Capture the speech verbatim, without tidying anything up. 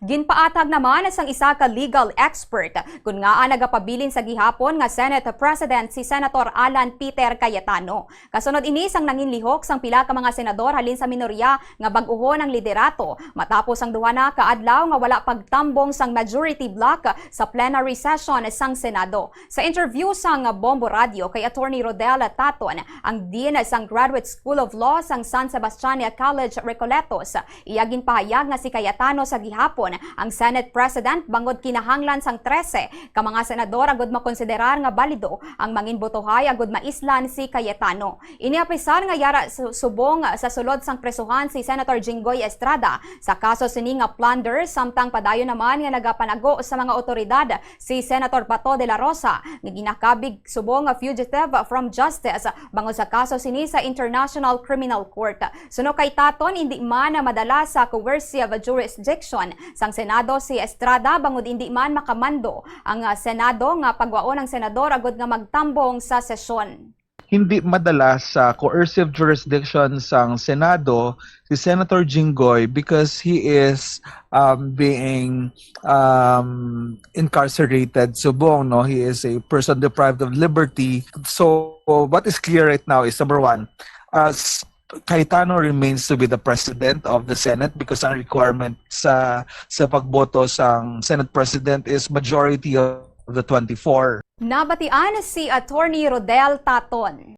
Ginpaatag naman sang isa ka legal expert kon ngaa nagapabilin sa gihapon nga Senate President si Senator Alan Peter Cayetano. Kasunod ini sang nanginlihok sang pila ka mga senador halin sa minorya nga bag-ohon ang liderato matapos ang duha na ka adlaw nga wala pagtambong sang majority bloc sa plenary session sang Senado. Sa interview sang Bombo Radio kay Attorney Rodel Taton, ang Dean sang Graduate School of Law sang San Sebastian College Recoletos, iya ginpahayag nga si Cayetano sa gihapon ang Senate President bangod kinahanglan sang trese ka mga senador agud makonsiderar nga balido ang manginbotohay agud maislan si Cayetano. Ini apisar nga yara su-, subong sa sulod sang presohan si Senator Jinggoy Estrada sa kaso sini nga plunder, samtang padayon naman nga nagapanago sa mga otoridad si Senator Bato de la Rosa nga ginakabig subong nga fugitive from justice bangod sa kaso sini sa International Criminal Court. Suno kay Taton, indi man madala sa coercive jurisdiction sang Senado si Estrada bangod indi man makamando ang, ah, Senado nga pagwaon ang senador agud nga magtambong sa sesyon. Hindi madala sa coercive jurisdiction sang Senado si Senator Jinggoy because he is um, being um, incarcerated subong, no? He is a person deprived of liberty. So what is clear right now is, number one, uh, s- Cayetano remains to be the president of the Senate because ang requirement sa sa pagboto sang Senate President is majority of the twenty-four. Nabatian si Attorney Rodel Taton.